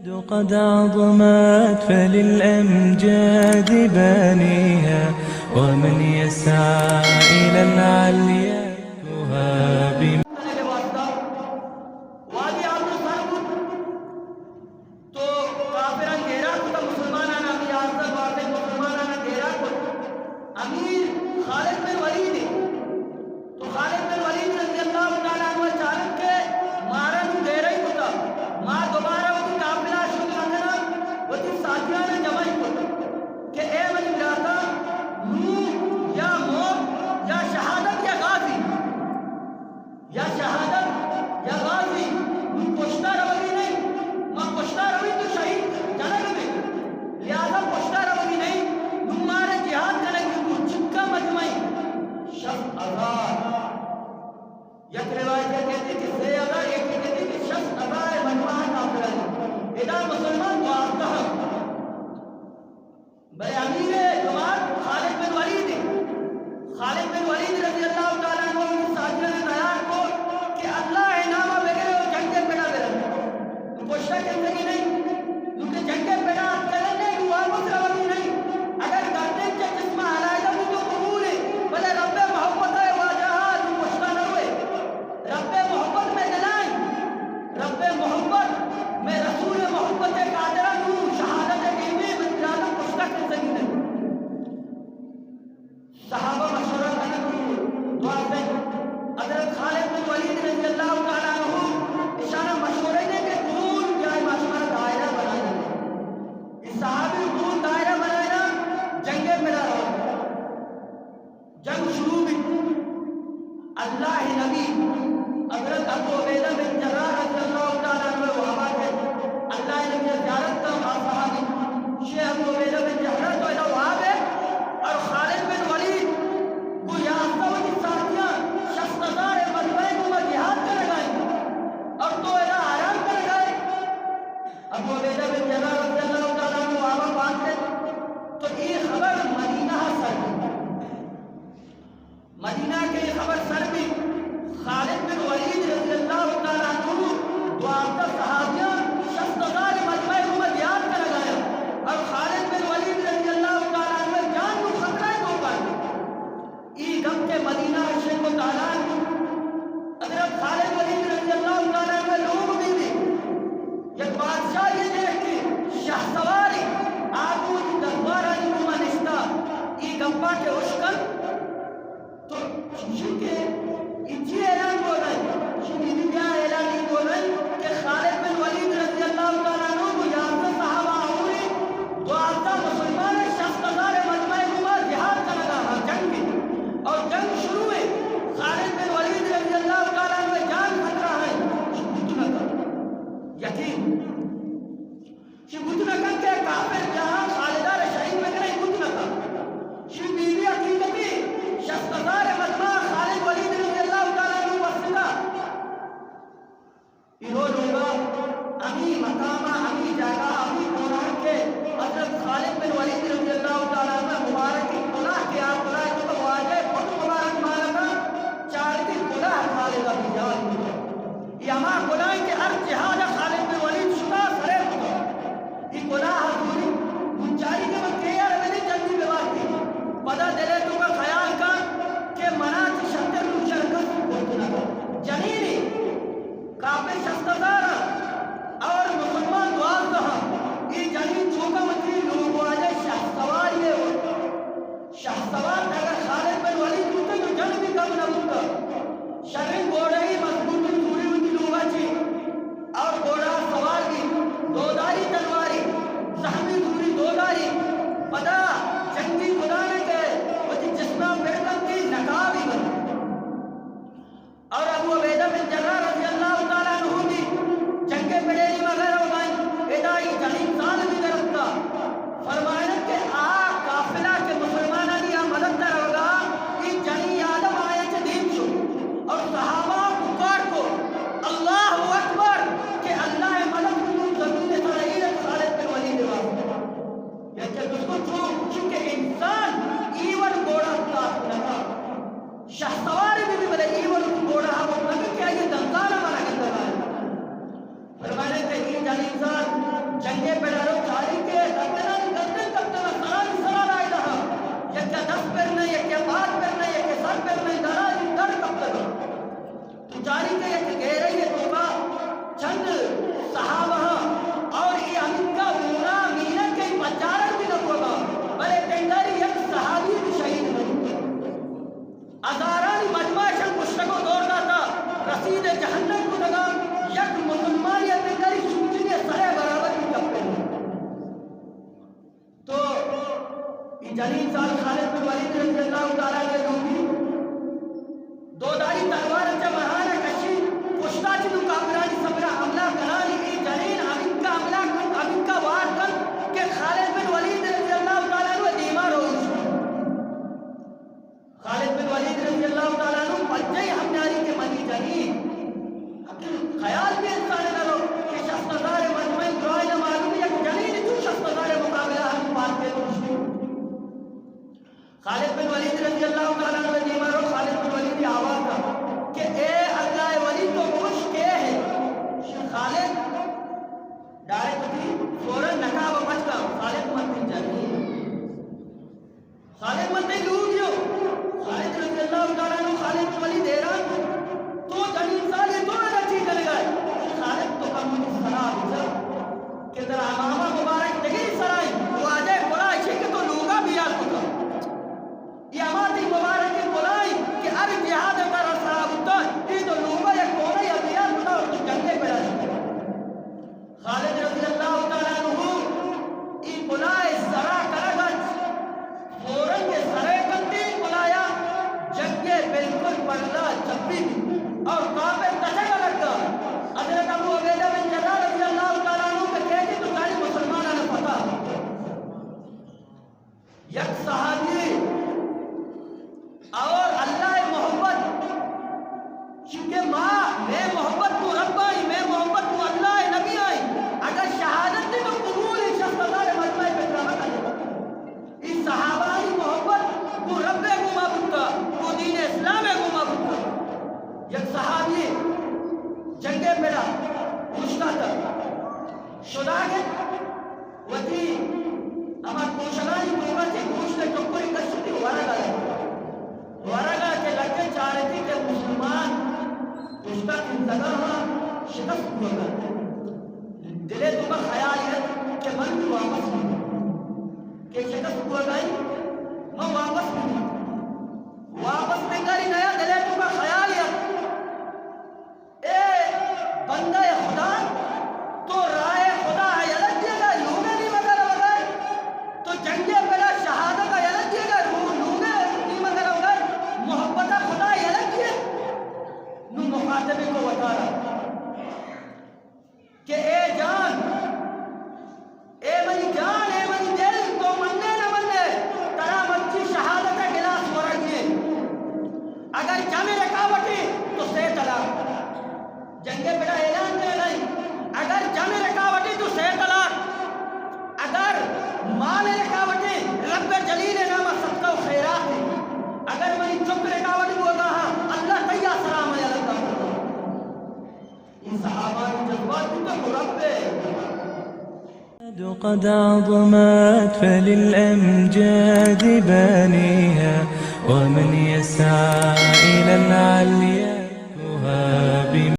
قد عظمت فللأمجاد بانيها، ومن يسعى إلى العليا يهاب. وادی آبرو سر بوت، تو کافراں گیرا کت، مسلماناں ہمے یازدہ دوازدہ مسلماناں گیرا کت۔ امیر خالد بن ولید، تو خالد بن ولید رضی اللہ تعالی عنہ چارت کہ مارا نوں گیرئی کتا، ما دوبارہ وتی قافلہ شد نہ کناں، وتی ساتھیاں جمع کت کہ اے منی براتاں، نوں یا موت یا شہادت یا غازی، یا شہادت یا غازی، نوں پشتا روگی نہیں، ما پشتا روی تو شہید جنگ میں، لہذا پشتا روگی نہیں، نوں مارے جہاد کنگی تو چکا مجمعی شست ہزار۔ یک روایت کہتے کہ سے ہزار، ایک کہتے کہ شست ہزار مجمع کافر ہیں۔ ادا مسلمان دوازدہ۔ بلے امیر جماعت خالد بن ولید انت۔ خالد بن ولید رضی اللہ تعالی عنہ وتی ساتھیاں تیار کو کہ اللہ ءِ نام ءَ بگرے و جنگ ءِ پڑا برن۔ نوں پشتا کندگی نہیں۔ نوں کہ جنگ ءِ پڑا اتکگن نے، نوں واپس روگی نہیں۔ اگر گردن چہ جسم ءَ علیحدہ بوت تو قبول ہے، بلے رب ءِ محبت ءِ واجہ ءَ نوں پشتا نہ روئے۔ رب ءِ محبت مئے دل ءَ انت۔ رب ءِ محبت، مئے رسول ءِ محبت ءِ خاطر ءَ نوں شہادت ءِ ٹیم ءَ من جان ءَ پشتا کندگی نہ۔ صحابہ مشورہ کنگ کہ دوازدہ، حضرت خالد بن ولید رضی اللہ تعالی عنہ اشانا مشورہ دے کہ گول جائے ما شمارا دائرہ بنائے۔ اے صحابی گول دائرہ بنائے، جنگ ءِ پڑا روگ۔ جنگ شروع بیت۔ اللہ ءِ نبی حضرت ابو عبیدہ بن جراح رضی اللہ تعالی عنہ وابا کہ اللہ ءِ نبی زیارت کا، آ صحابی شے ابو عبیدہ بن جراح تو ادا واب ہے اور خالد بن ولید گوں یازدہ وتی ساتھیاں شست ہزار مجمع گوں ما جہاد کنگا انت اور تو ادا آرام کنگا ہے۔ ابو عبیدہ بن جراح رضی اللہ تعالی عنہ وابا پانتے تو اے خبر مدینہ سر مدینہ کہ اے خبر سر بیت، خالد بن ولید رضی اللہ تعالی عنہ دوازدہ صحابیاں شست ہزار مجمع گوں ما جہاد کنگا انت اور خالد بن ولید رضی اللہ تعالی عنہ جان نوں خطرہ ءِ توکا انت۔ اے گپ کہ مدینہ ءَ شنگ و تالان بوت۔ حضرت خالد ولید رضی اللہ تعالی عنہ لوگ بی بی یک بادشاہے دیست کہ شہسوارے، آ گوں وتی دربارانی گوما نشتہ۔ اے گپا کہ اشکنت، تو چوشیں کہ اے چی اعلان بوگ ءَ انت؟ چی بی بی بیا اعلان اے بوگ ءَ انت کہ خالد بن ولید رضی اللہ تعالی عنہ گوں یازدہ صحابہ آوریں، دوازدہ مسلمان ءُ شست ہزار مجمع گوما جہاد کنگا ہاں، جنگ انت اور جنگ شروع انت۔ خالد بن ولید رضی اللہ تعالی عنہ جان خطرہ ءَ انت، بوت نہ کنت۔ یقین چی بوت نہ کنت کہ کافر جاہاں خالد ءَ را شہید بکنئے، بوت نہ کنت۔ شی بی بی حقیقتی شست ہزار مجمع خالد ولید رضی اللہ تعالی عنہ بستگا۔ ایرو لوگا ہمی مقاما، ہمی جاگہ، ہمی کونہ کہ حضرت خالد بن ولید رضی اللہ تعالی عنہ مبارک کلاہ کہ آ کلاہ کہ واجہ خود مبارک مارگا چارتی کلاہ خالد ابی جان۔ اے ہما کلاہ انت کہ ہر جہاد ءَ خالد بن ولید شتا سرے کتا۔ اے کلاہ ءَ زوری بچاری کہ من کئے ءَ را بدے جلدی ببارتی۔ پدا دل ءِ توکا خیال کن کہ منا چہ شتر نوشر کس کرت نہ کنت۔ جنینے کافر شست ہزار انت اور مسلمان دوازدہ انت۔ چنین سال خالد بن ولید رضی اللہ تعالی عنہ لوگی دوداری تلوار چہ مہانا کشی، پشتا چہ دو کافرانی سرا حملہ کنان، اے جنین ہمینکا حملہ کنت، ہمینکا وار کنت کہ خالد بن ولید رضی اللہ تعالی عنہ دیما روش۔ خالد بن ولید رضی اللہ تعالی عنہ پجئی ہم نیاری کہ منی جنین۔ خیال بھی انسان نہ رو کہ شست ہزار مجمع درائے نہ معلوم، یک جنین چو شست ہزار مقابلہ ہم پار کے دوشتی۔ خالد بن ولید رضی اللہ تعالی عنہ دیما رو، خالد بن ولید آواز دا کہ اے اللہ ولی، تو بگوش کے ہے؟ خالد ڈائریکٹ تھی فوراً نقاب پچ کا، خالد من تئی جنین۔ خالد من تئی لوگیو۔ خالد رضی اللہ تعالی عنہ، خالد بن ولید حیران، تو جنین سالے تو ادا چی کنگا ئے؟ خالد تو کم سرا بچا کہ ترا عمامہ مبارک دگری سرائی، واجہ کلا چی کہ تو لوگا بیال کتا۔ یہ ہما تئی مبارک کلائی کہ ہر جہاد ترا سرا بوتا، یہ تو لوگا یک کونے یا بیال کتا اور تو جنگے پیدا شتا۔ خالد رضی اللہ تعالی عنہ ای کلائے سرا کنگ ات، فوراً کہ سرے کنتی کلایا، جنگے بالکل پرلا چپی بی اور کافر تچگا لگا۔ حضرت ابو عبیدہ بن جراح رضی اللہ تعالی عنہ کہ کہتی تو ساری مسلماناں فتح۔ یک صحابی اور اللہ محبت، چونکہ ما، میں محبت کو رب آئی، میں محبت کو اللہ نبی آئی، اگر شہادت دی تو قبول ہے، شست ہزار مجمع پہ کرامت آئی۔ اس صحابہ آئی محبت کو رب گما بکتا، کو دین اسلام گما بکتا۔ یک صحابی جنگ پڑا گشتا تھا، شدا گئے وتی ہما کوشگانی توکا چہ گوشت ء ٹکرے کشتی ورگ ء لگت۔ ورگ ء کہ لگت چارتی کہ مسلمان کشتہ کنزگا ہاں شکست بوگا۔ دل ء توکا خیال ات کہ من بھی واپس بوں، کہ شکست بوگا من واپس بوں۔ واپس بنگاری نیا دل ء توکا خیال ات۔ اے بندہ خدا، تو راہ خدا ء یلہ دیگا، لوگ ء نیمگ ء روگا، تو جنگ ء پدا شہادت ء یلہ دیگا، رو-، لوگ ء نیمگ ء روگا، محبت ء خدا ء یلہ دیے۔ نو مخاطب کو وتارا کہ اے جان، اے منی جان، اے منی دل، تو منے نہ منے، ترا مرچی شہادت ء گلاس ورگی انت۔ اگر چمے رکاوٹے تو سے طلاق۔ جنگ ء پڑا اعلان کرے نہیں، اگر چمے رکاوٹے تو سے طلاق۔ اگر مال رکاوٹے، رب جلیل نام صدقہ و خیرات۔ اگر منی چپ رکاوٹ بوگا ہاں، اللہ تیا سلام ہے، اللہ۔ اے صحابانی جذبات بوتگ، رب ء۔ قد عظمت فللأمجاد بانيها، ومن يسعى إلى العليا